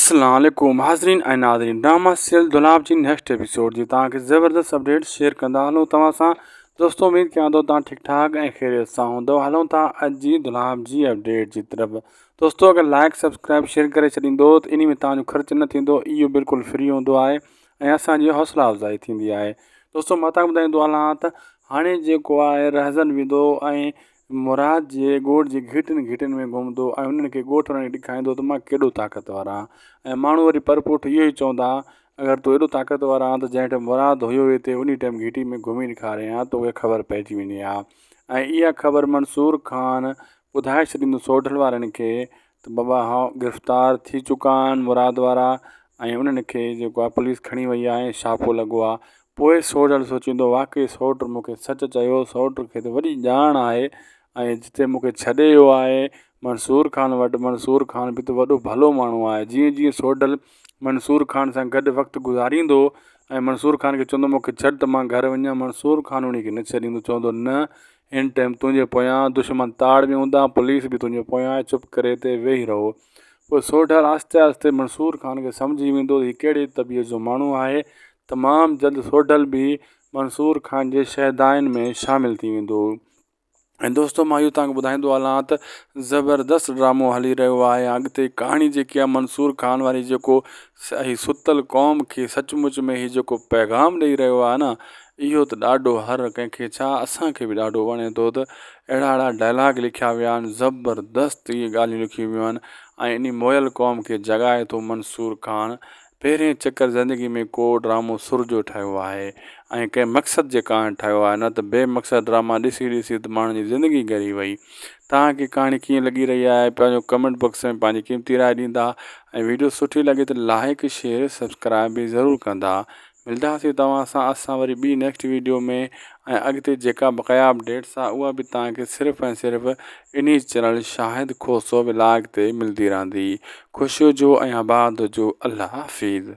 اسلام عليڪم حاضرين ۽ ناظرين ڊراما سيريل دولاب جي نيڪسٽ ايپيسوڊ جي توهان کي زبردست اپڊيٽ شيئر ڪندا هلون توهان سان دوستو اميد ڪيان ٿو توهان ٺيڪ ٺاڪ ۽ خيريت سان هوندو هلون ٿا اڄ جي دولاب جي اپڊيٽ جي طرف دوستو اگر لائڪ سبسڪرائب شيئر ڪري ڇڏيندو ته انهي ۾ توهان جو خرچ نه ٿيندو اهو بلڪل فري هوندو آهي ۽ اسان جي حوصلا افزائي ٿيندي آهي دوستو مان توهان کي ٻڌائيندو هلان ته هاڻي جيڪو آهي رهزن ويندو ۽ مراد جي ڳوٺ جي گهٽين گهٽين ۾ گهمندو ۽ انهن کي ڳوٺ وارن کي ڏيکاريندو ته مان ڪيڏو طاقتور آهيان ۽ ماڻهو وري پر پٺ اهو ئي چوندا اگر تون ايڏو طاقتور آهين ته جنهن ٽائيم مراد هيو هتي انهي ٽائيم گهٽي ۾ گهمي ڏيکارين ها توکي خبر پئجي وڃي ها ۽ اها خبر منصور خان ٻڌائي ڇڏيندو سوڍل وارن کي ته بابا ها گرفتار ٿي چڪا آهن مراد وارا ۽ انهن کي جيڪو آهي پوليس کڻي وئي آهي ۽ ڇاپو لڳو آهي پوء سوڍل سوچيندو واقعي سئوٽ مون کي سچ چيو سئوٽ کي ته وڏي ڄاڻ آهي ۽ جتي مون کي ڇڏي ويو آهي منصور خان وٽ منصور خان به ته وڏو ڀلو ماڻهو آهي جيئن جيئن سوڍل منصور خان سان گڏ وقت گذاريندو ۽ منصور خان کي چوندو مون کي ڇڏ ته مان گهر وڃان منصور خان ان کي نه ڇڏيندو چوندو نه ان ٽائيم تنهنجي پويان دشمن تاڙ ۾ هوندا، پوليس به تنهنجي پويان آهي، چپ ڪري هتي ويهي رهو. پوء سوڍل آهستي آهستي منصور خان کي سمجهي ويندو ته هي ڪهڙي طبيعت جو ماڻهو آهي. تمام جلد سوڍل به منصور خان جي شهدائن ۾ شامل ٿي ويندو. ۽ دوستو مان اهو توهان کي ٻڌائيندو هلان ته زبردست ڊرامو هلي رهيو آهي اڳتي ڪهاڻي جيڪي آهي منصور خان واري جيڪو هي ستل قوم کي سچ مچ ۾ هي جيڪو پيغام ڏئي رهيو آهي نه اهو ته ڏاڍو هر ڪنهن کي ڇا اسان کي به ڏاڍو وڻي ٿو ته اهڙا اهڙا ڊائلاگ لکيا ويا آهن زبردست اهي ڳالهيون لکيون ويون آهن ۽ انهي موئل قوم کي جڳائي ٿو منصور خان پهرين چڪر زندگي ۾ ڪو ڊرامو سر جو ٺهيو آهي ۽ ڪنهن مقصد جي ڪارڻ ٺهيو آهي نه ته بي مقصد ڊراما ڏسي ڏسي ته ماڻهن جي زندگي ڳري وئي توهان کي ڪهاڻي ڪيئن لڳي رهي آهي پنهنجو ڪمينٽ باڪس ۾ پنهنجي قيمتي راء ڏيندا ۽ ويڊيو سٺي لڳي ته لائڪ شيئر سبسڪرائب به ضرور ڪندا ملداسين توهان سان اسان وري ٻي نيڪسٽ ويڊيو ۾ ۽ اڳتي جيڪا بقايا اپڊيٽس آ اها به توهان کي صرف ۽ صرف انهي چينل شاهد کوسو ولاگ تي ملدي رهندي خوش هجو ۽ آباد هجو الله حافظ.